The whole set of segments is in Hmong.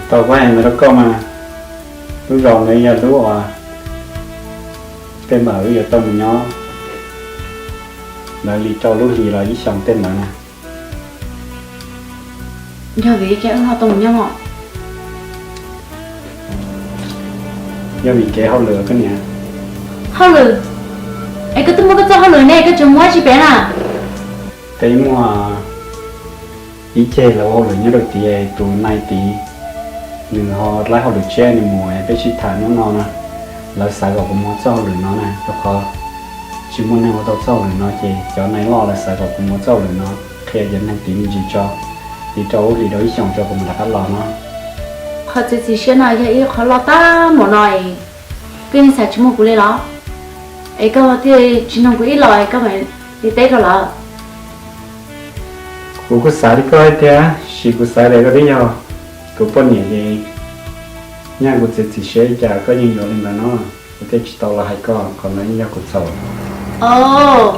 Tau kuv hais ntawd rau koj mas, lub zos ntawd yog lub uas tej npawm wb yuav tau mus nyob ntawd li rau lub hlis los ib xyoos tej ntawd na. Yog vim li cas wb ho tau mus nyob no? Yog vim kev hauj lwm koj niam. Hauj lwm? Es koj twb muaj koj txoj hauj lwm ne, koj tseem mus ua tsi pem na? Peb muaj ib ceg lawv ua hauj lwm nyob rau tid, tus nai tid nws ho laib hauj lwm tsiab nws mus, peb sib tham hnub no na. Lawv xav kom kuv mus ua txoj hauj lwm no na, rau qhov tsis muaj neeg ua tau txoj hauj lwm no ces cov nai loj lawv xav kom kuv mus ua txoj hauj lwm no, qhia cov neeg tid me ntsis tso, li rau lub hlis rau ib xyoos tso kuv mam rov qab los no. Qhov txiav txim siab no yog ib qho loj tag npaum no es koj yeej xav tsis muaj kuv li los? Es koj thiaj tsis nrog kuv ib los es koj mam li teb rau lawv. Kuv kuj xav li koj hais tias, tab sis kuv xav tias koj twb yog kuv poj niam ces nyaj kuv txiav txim siab li cas koj yeej yuav li ntawd no, kuv thiaj tsis tau los hais koj, qhov ntawd yeej yog kuv txhaum. Os,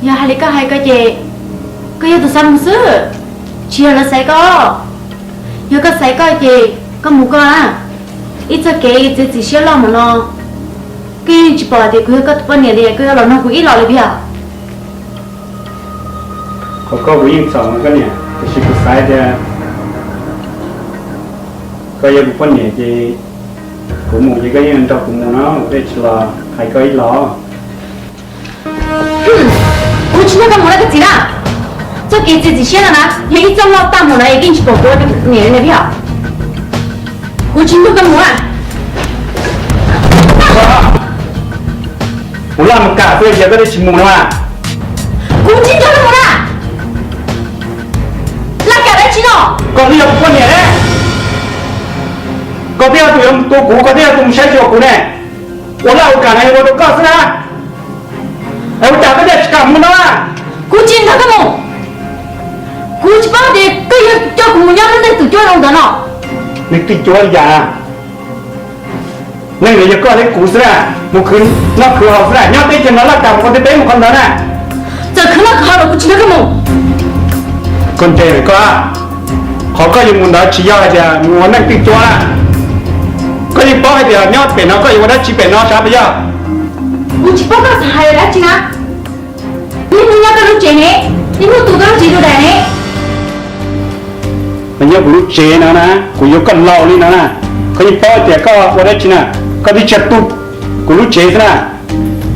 yog hais li koj hais ko ces koj yog tus xav mus xwb, tsis yog lawv xaiv koj. Yog koj xaiv koj ces koj mus koj na. Ib txoj kev txiav txim siab loj npaum no, koj yeej tsis pom tias kuv yog koj tus poj niam li, koj yuav los nrog kuv ib los li puas yog? Qhov koj kuv yeej txhaum koj niam, tiam sis kuv xav tias koj yog kuv poj niam ces kuv mus ces koj yeej nrog kuv mus no, kuv thiaj tsis los hais koj ib los. Kuv tsis nrog koj mus na koj txiv na. Txoj kev txiav txim siab no na yog ib txoj loj tag npaum no es koj yeej tsis pom kuv ua niam li ne puas yog? Kuv tsis nrog koj mus na. Kuv laj mus kam xwb ces koj thiaj tsis mus no mas. Kuv tsis nrog koj mus na. Laj kam dab tsi no? Koj twb yog kuv poj niam ne, koj twb yog tus yuav mus tu kuv, koj twb yog tus mus saib xyuas kuv ne. Ua laj ua kam no yog ua rau koj xwb na. Es ua cas koj thiaj tsis kam mus no? Kuv tsis nrog koj mus. Kuv tsis paub tias koj yuav coj kuv mus nyob lub neej twm cuab zoo ntawd no. Neeg twm cuab li cas? Neeg ntawd yog koj thiab kuv xwb na. Mus khwv noj khwv haus xwb na, nyob teb chaws no laj kam mus qhov twg peb mus qhov ntawd na. Txawm khwv noj khwv haus los kuv tsis nrog koj mus. Koj ntse koj, qhov koj yuav mus ntawd tsis yog hais tias mus ua neej twm cuab na. Koj yeej paub hais tias nyob pem no koj yuav ua dab tsi pem no sav puas yog? Kuv tsis paub koj xav hais dab tsi na. Niaj hnub nyob koj lub tsev ne, niaj hnub tu koj lub tsev dua daim ne. Koj nyob kuv lub tsev no na, kuv yuav koj laus li no na, koj yeej paub tias koj ua dab tsi na, koj twb tsis tu kuv lub tsev xwb na,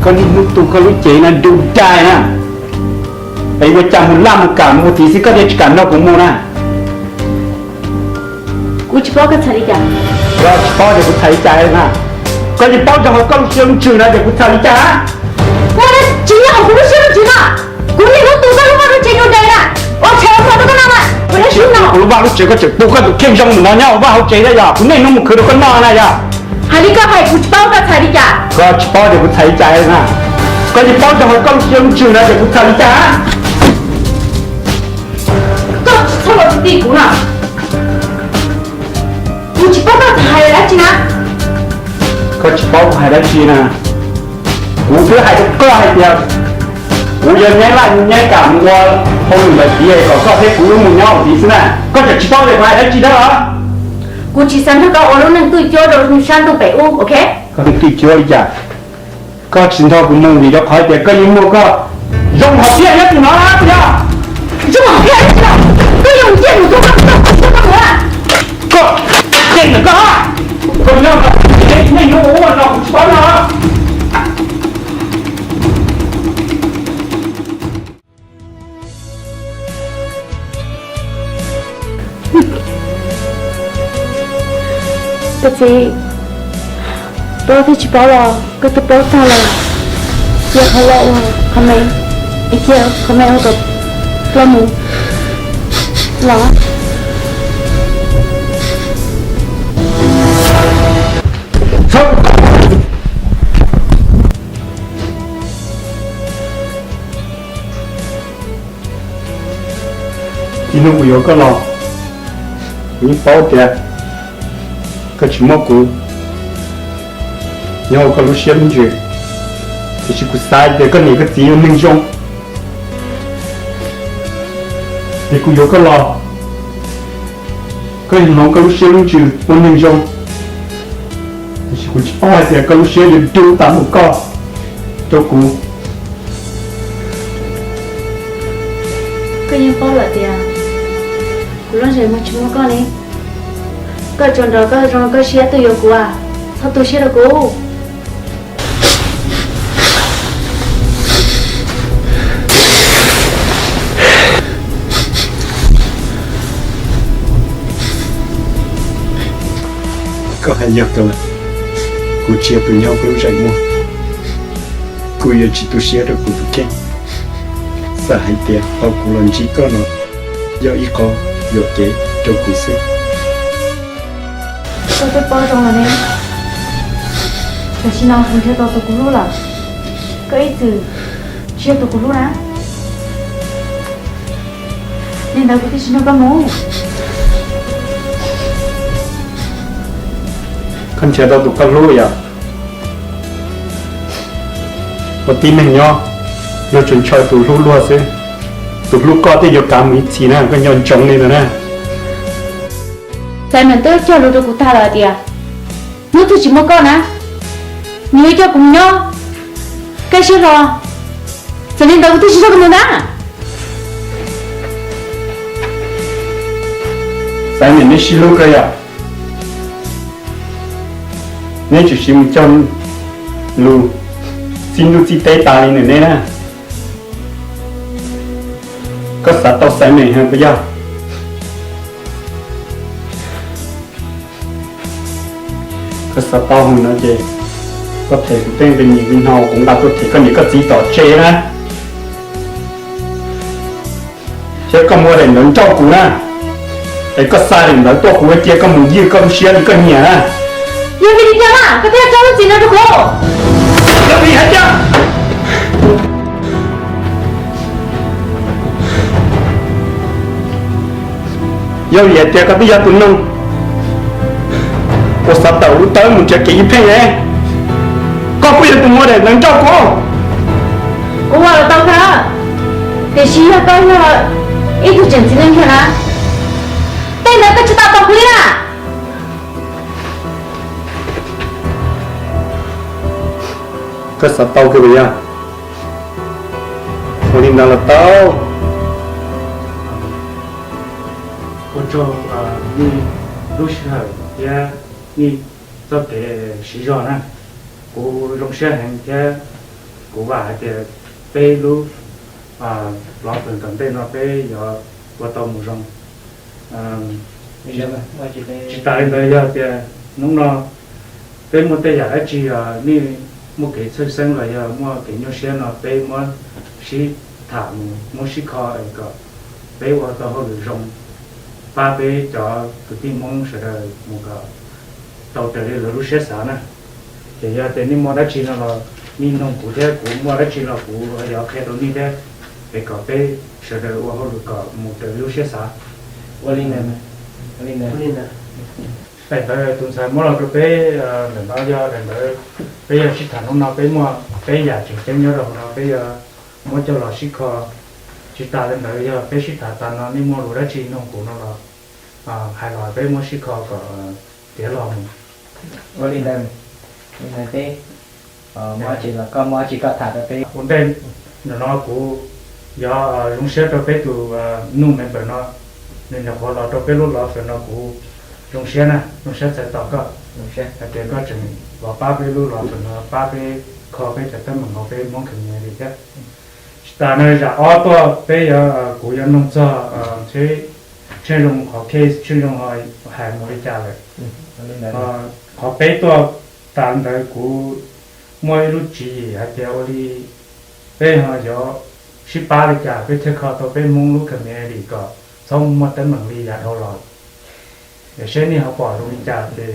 koj niaj hnub tu koj lub cev no du dai na, es ua cas mus laj mus kam mus ua tid xwb koj thiaj tsis kam nrog kuv mus na. Kuv tsis paub koj txhais li cas. Koj tsis paub tias kuv txhais li cas na. Koj tsis paub zoo hauv koj lub siab lub ntsws no tias kuv txhais li cas. Ua dab tsi nyob hauv kuv lub siab lub ntsws no? Kuv niaj hnub tu koj lub vaj lub tsev dua dai na, ua tshais ua hmo rau koj noj na. Ua dab tsi no? Kuv lub vaj lub tsev koj tseem tu koj tus kheej zoo mus no nyob hauv vaj hauv tsev thiab yog kuv niaj hnub mus khwv rau koj noj na yog. Hais li koj hais kuv tsis paub koj txhais li cas. Koj tsis paub tias kuv txhais li cas na. Koj tsis paub zoo hauv koj lub siab lub ntsws no tias kuv txhais li cas. Koj tsis txhob los txog tim kuv na. Kuv tsis paub koj txhais dab tsi na. Koj tsis paub kuv hais dab tsi na. Kuv twb hais rau koj hais tias kuv yuav nyaib laj nyaib kam mus ua hauj lwm ntawm tid kom koj thiab kuv wb mus nyob hauv tid xwb na. Koj tseem tsis paub tias kuv hais dab tsi thiab los? Kuv tsis xav nrog koj ua lub neej twj cuab rau sab ntuj pem ub, ok? Koj neej twj cuab li cas? Koj tsis nrog kuv mus vim rau qhov tias koj yeej muaj koj zoo hom phiaj nyob tim no na puas yog? Zoo hom phiaj dab tsi no? Koj yuav mus ciaj mus tu koj tus kheej zoo mus na. Koj ceeb ntawm koj, koj nyob neej hnub ua ub ua no kuv tsis paub no. Koj txiv, paub thiab tsis paub los koj twb paub tag lawm. Cia qhov loj ua qhov me, cia qhov me ua kom ploj mus los. Ib hnub kuv yuav koj los, kuv yeej paub tias koj tsis muab kuv nyob hauv koj lub siab lub ntsws, tiam sis kuv xav tias koj niam koj txiv yog neeg zoo, es kuv yuav koj los, Koj yeej hnov koj lub siab lub ntsws ua neeg zoo, tiam sis kuv tsis paub hais tias koj lub siab yuav dub tas npaum koj rau kuv. Koj yeej paub lawm tias kuv lub ntsej muag tsis muaj koj ne. Koj tsuas nrog koj zoo koj siab tuaj yuav kuv, txhob tu siab rau kuv. Koj hais yog tau lawm, kuv tsis yog tus nyob koj lub ntsej muag, kuv yuav tsis tu siab rau kuv tus kheej. Xav hais tias qhov kuv los ntsib koj no yog ib qho yuam kev rau kuv xwb. Koj twb paub zoo lawm ne, tam sim no kuv nrhiav tau tus kuv hlub lawm, koj ib txwm tsis yog tus kuv hlub na. Li ntawd kuv thiaj tsis nrog koj mus. Koj nrhiav tau tus koj hlub yom? Ua tib neeg nyob, luag tsuas ntshaw tus hlub luag xwb. Tus hlub koj thiaj yuav kav mus ib txhis na, koj nco ntsoov li ntawd na. Xaiv Meem twb cog lus rau kuv tag lawm hais tias hnub twg tsis muaj koj na, nws yuav coj kuv mus nyob kaj siab hlo. Txawm li ntawd kuv twb tsis nrog koj mus ntag. Xaiv Meem, neb sib hlub kawg yom? Neb tseem siv mus cog lus txij ntuj txij teb tas li ntawm neb na. Koj xav tau Xaiv Meem heev puas yog? Koj xav tau heev no ces koj them kuv tej nqi nyiam nqi hno kuv nqa tuaj them koj niam koj txiv tom tsev na. Thiab koj muab daim ntawv nrauj kuv na, es koj xa daim ntawv tuaj kuv cia koj mus ywg koj lub siab li koj nyiam na. Yog vim li cas mas koj thiaj tso lub txim no rau kuv? Yog vim hais tias, yog vim hais tias koj twb yog tus neeg uas xav tawm lub tawb mus nrhiav kev ywj pheej ne, koj kuj yog tus muab daim ntawv nrauj kuv. Kuv ua los tau kawg, tiam sis yog koj yog ib tug tseem txiv neej kiag na, tej ntawd koj tsis tau tau kuv li na. Koj xav tau kiag puas yog? Ua li ntawd los tau. Ua tsaug nej lub sij hawm thiab nej txoj kev siv zog na. Kuv zoo siab heev thiab kuv vam hais tias peb lub lov fwm tom ntej no peb yuav ua tau mus zoo. Tsis tas li ntawd yog tias hnub no peb muaj tej yam dab tsi nej muaj kev txhawj xeeb los yog muaj kev nyuaj siab no peb muab sib tham mus, muab sib kho es kom peb ua tau hauj lwm zoo, pab peb cov kwv tij Hmoob sawv daws mus kom tau raws li lawv lub siab xav na. Ces yog tias nej muaj dab tsi no los nej nug kuv thiab, kuv muaj dab tsi los kuv yuav qhia rau nej thiab, es kom peb sawv daws ua hauj lwm kom mus raws li lub siab xav. Ua li ntawd, ua li ntawd. Daim ntawv tus ntxhais muab los rau peb, ntawm no yog daim ntawv peb yuav sib tham hnub no, peb muaj peb yam tseem ceeb nyob rau hauv no peb yuav muab coj los sib kho. Tsis tas li ntawd yog peb sib tham tas no nej muaj lus dab tsi nug kuv no los hais los peb muab sib kho kom tiav los mus. Ua li ntawd, li ntawd peb muab dab tsi los koj muab dab tsi koj tham rau peb. Ua ntej no kuv yuav zoo siab rau peb tus new member no, nws nyuam qhuav los rau peb lub lov fwm no kuv zoo siab na, zoo siab txais tos koj hais tias koj tseem los pab peb lub lov fwm no, pab peb kho peb cov teeb meem hauv peb Hmoob community thiab. Tsis tas no zam ob tuaj peb yuav, kuv yuav nug txog Tsheej Zoo qhov case, Tsheej Zoo hais mus li cas lawm. Qhov peb tuaj tas ntawd kuv muaj ib lub tswv yim hais tias ua li peb ho yuav sib pab li cas peb thiaj kho tau peb Hmoob lub community kom txhob muaj teeb meem li yav dhau los. Seb nej ho pom zoo li cas ces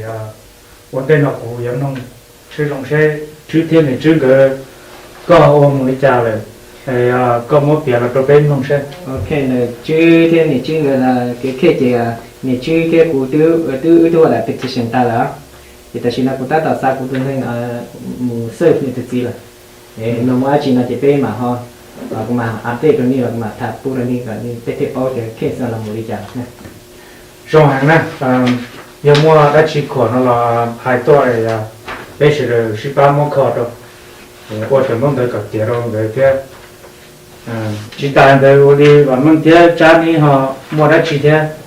ua ntej no kuv yuav nug Tsheej Zoo seb Tswb thiab niam Tswb nkawd koj ua mus li cas lawm, koj muab piav los rau peb mloog seb. Ok, Tswb thiab niam Tswb nkawd kev case ces niam Tswb thiab kuv twb, wb twb ua daim petition tas lawm, ces tam sim no kuv tab tom xa kuv tus neeg mus serve nws tus txiv lawm. No muaj dab tsi no ces peb mam ho, kuv mam update rau nej los kuv mam tham pub rau nej kom nej peb thiaj paub tias case no los mus li cas. Zoo heev na, yog muaj dab tsi khuam no los hais tuaj, peb sawv daws sib pab muab kho rau, ua cov ntaub ntawv kom tiav rau nkawd thiab. Tsis tas ntawd ua li Vam Meej thiab Tsab neb ho muaj dab tsi thiab?